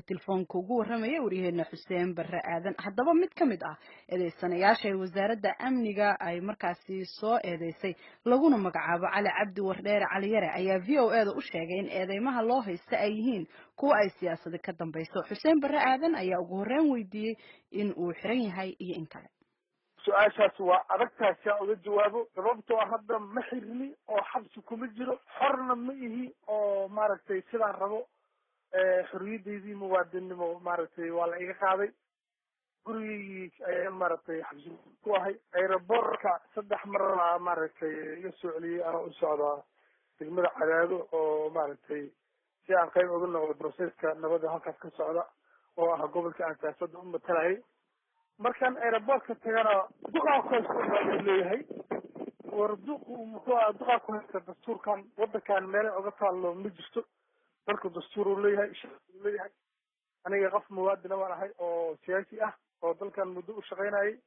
Telefoonka ugu warramaya waryaheena Xuseen Barre Aadan. Haddaba, mid ka mid ah eedeysanayaasha ee wasaaradda amniga ay markaasi soo eedeysay, laguna magacaabo Cali Cabdi Wardheere Cali Yare, ayaa VOA da u sheegay in eedeymaha loo haysta ay yihiin kuwa ay siyaasadi ka dambayso. Xuseen Barre Aadan ayaa ugu horreyn weydiiyey in uu xiran yahay iyo in kale. Su-aashaas waa adagtahay si aan uga jawaabo, sababtoo ah hadda ma xirni oo xabsi kuma jiro, xorna ma ihi oo maaragtay sidaan rabo xorriyadeydii muwaadinnimo maaragtay waa la iga qaaday. Gurigaygii ayaan maaragtay xabsi ku ahay. Aeroboortka 3 mar baa maaragtay iga soo celiyey anoo u socdaa degmada Cadaado oo maaragtay si aan qayb uga noqdo processka nabadda halkaas ka socda oo ah gobolka aan siyaasadda u matalayay. Markaan aeroboortka tagana, duqaa ku haysta baa leeyahay. War duq muxuu aha duqaa ku haysta? Dastuurkan wadankan meelay oga taallo ma jirto. Dalku dastuur uu leeyahay, sharci uu leeyahay. Aniga qof muwaadina baan ahay oo siyaasi ah oo dalkan muddo u shaqaynayay.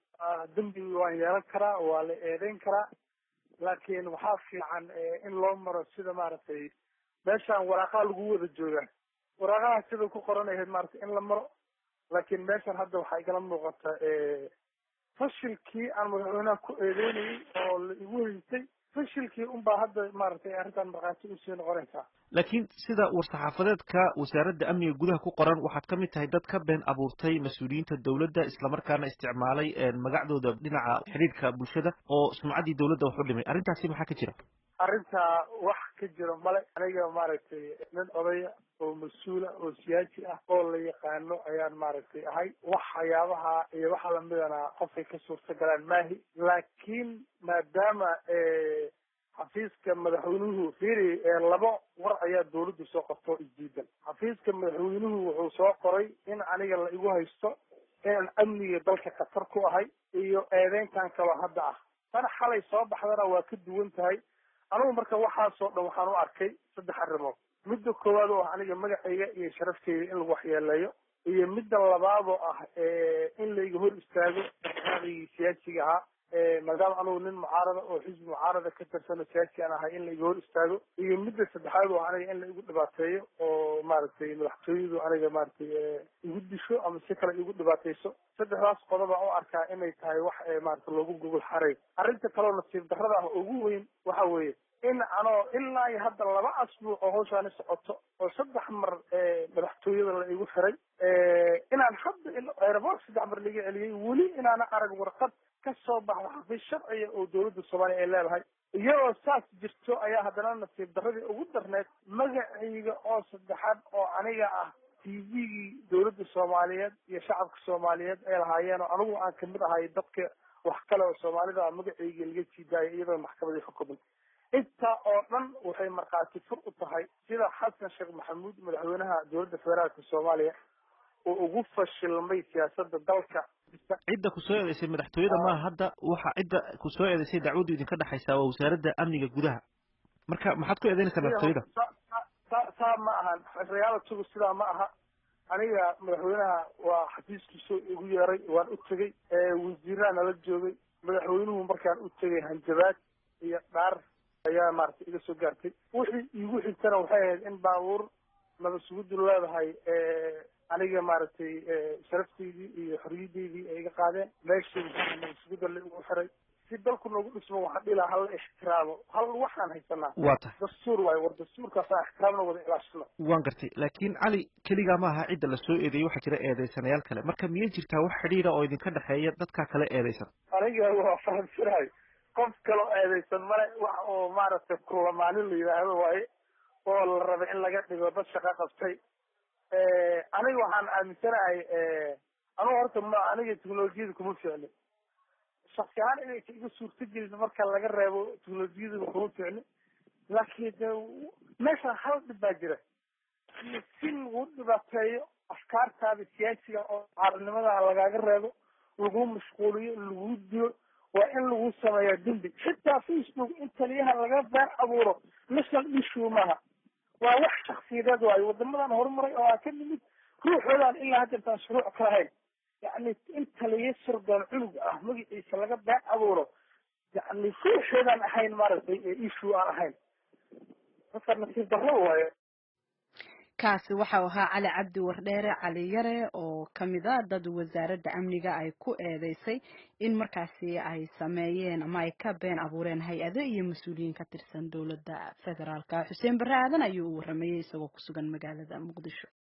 Dembi waan yeelan karaa, waa la eedeyn karaa, laakiin waxaa fiican in loo maro sida maaragtay meeshaan waraaqaha lagu wada joogaa, waraaqaha sida ku qoran ahayd maaragtay in la maro. Laakiin meeshan hadda waxaa igala muuqata fashilkii aan madaxweynaha ku eedeynayay oo la igu haystay, fashilkii unbaa hadda maaragtay arrintan markhaati usii noqonaysaa. Laakiin sida war-saxaafadeedka wasaaradda amniga gudaha ku qoran, waxaad ka mid tahay dad ka been abuurtay mas-uuliyiinta dowladda, islamarkaana isticmaalay magacdooda dhinaca xidhiidhka bulshada oo sumcaddii dowladda wax u dhimay. Arrintaasi maxaa ka jira? Arrintaa wax ka jiro male. Aniga maaragtay nin odaya oo mas-uula oo siyaasi ah oo la yaqaano ayaan maaragtay ahay. Waxyaabaha iyo waxa lamidana qofkay ka suurta galaan maahi. Laakiin maadaama xafiiska madaxweynuhu, fiiri, laba war ayaa dawladdu soo qorto isdiidan. Xafiiska madaxweynuhu wuxuu soo qoray in aniga la igu haysto inaan amniga dalka khatar ku ahay iyo eedeyntan kaloo hadda ah. Tan xalay soo baxdana waa ka duwan tahay. Anigu marka waxaasoo dhan waxaan u arkay saddex arrimood: midda koowaad oo ah aniga magacayga iyo sharafteyda in lagu waxyeeleeyo, iyo midda labaad oo ah in laiga hor istaago dhaqaaqigii siyaasiga ahaa, maadaama anugu nin mucaarada oo xisbi mucaarada ka tirsano siyaasi aan ahay, in laiga hor istaago, iyo midda saddexaad oo aniga in la igu dhibaateeyo oo maaragtay madaxtooyadu aniga maaragtay igu disho ama si kale igu dhibaateyso. Saddexdaas qodob aan u arkaa inay tahay wax maarata loogu gogol xaray. Arrinta kaleo nasiib darrada ah ugu weyn waxa weeye in anoo ilaa iyo hadda 2 asbuuc oo hawshaani socoto oo 3 mar madaxtooyada la igu xiray, inaan hadda aeroboort 3 mar laga celiyey, weli inaana arag warqad ka soo baxda xafiis sharciga oo dowladda Soomaaliya ay leedahay. Iyadoo saas jirto ayaa haddana nasiib darradii ugu darneed magacayga oo saddexaad oo aniga ah TV-gii dowladda Soomaaliyeed iyo shacabka Soomaaliyeed ay lahaayeen oo anigu aan kamid ahay dadka wax kale oo Soomaalida magacayga laga sii daayay iyadoo maxkamadii xukumin. Intaa oo dhan waxay markhaati fur u tahay sida Xasan Sheekh Maxamuud, madaxweynaha dowladda federaalka Soomaaliya, oo ugu fashilmay siyaasadda dalka. Cidda ku soo eedeysay madaxtooyada maaha hadda. Waxa cidda ku soo eedeysay dacwaddu idinka dhexaysaa waa wasaaradda amniga gudaha. Marka maxaad ku eedeynaysaa madaxtooyada? Saa ma ahan, realitigu sidaa ma aha. Aniga madaxweynaha waa xafiiskiisoo igu yeeray, waan u tegey, wasiiraha nala joogay. Madaxweynuhu markaan u tegay, hanjabaad iyo dhaar ayaa maaragtay iga soo gaartay. Wixii iigu xigtana waxay ahayd in baabuur nabadsugudu leedahay aniga maaragtay sharafteydii iyo xorriyadeydii ay iga qaadeen, meeshii nabadsuguda la igu xiray. Si dalku noogu dhismo, waxaan dhihi lahaa hala ixtiraamo hal waxaan haysanaa. Waa tahay. Dastuur waayo. War dastuurkaasaan ixtiraamna wada ilaashano. Waan gartay, laakiin Cali, keligaa maaha cidda la soo eedeeyey, waxaa jira eedeysanayaal kale. Marka miyay jirtaa wax xidhiira oo idinka dhexeeya dadkaa kale eedeysan? Aniga waa fahamsanahay, qof kaloo eedeysan male. Wax oo maaragtay kulamaanin la yidhaahdo waaye oo la rabay in laga dhigo dad shaqo qabtay. Aniga waxaan aaminsanahay, anugu horta ma aniga technolojiyada kuma ficni shaksi ahaan inaysa iga suurto gelin marka laga reebo technolojiyadaba kuma ficni. Laakiin de meeshaan hal dhib baa jira: si lagu dhibaateeyo afkaartaada siyaasiga oo caalamnimada lagaaga reebo, lagu mashquuliyo, lagu dilo, waa in lagu sameeyaa dembi. Xitaa Facebook in taliyaha laga been abuuro national issue maaha, waa wax shaksiyadeed waayo. Wadamadan horumaray oo aan ka nimid ruuxoodaan ilaa haddeertaan shuruuc ka lahayn, yacni in taliya sirdoon cunug ah magaciisa laga been abuuro, yacni ruuxoodaan ahayn maaragtay issue aan ahayn. Marka nasiib darro waayo. Kaasi waxau ahaa Cali Cabdi Wardheere Cali Yare oo ka mid a dad wasaaradda amniga ay ku eedeysay in markaasi ay sameeyeen ama ay ka been abuureen hay-ado iyo mas-uuliyiin ka tirsan dowladda federaalka. Xuseen Barre Aadan ayuu u waramayey isagoo ku sugan magaalada Muqdisho.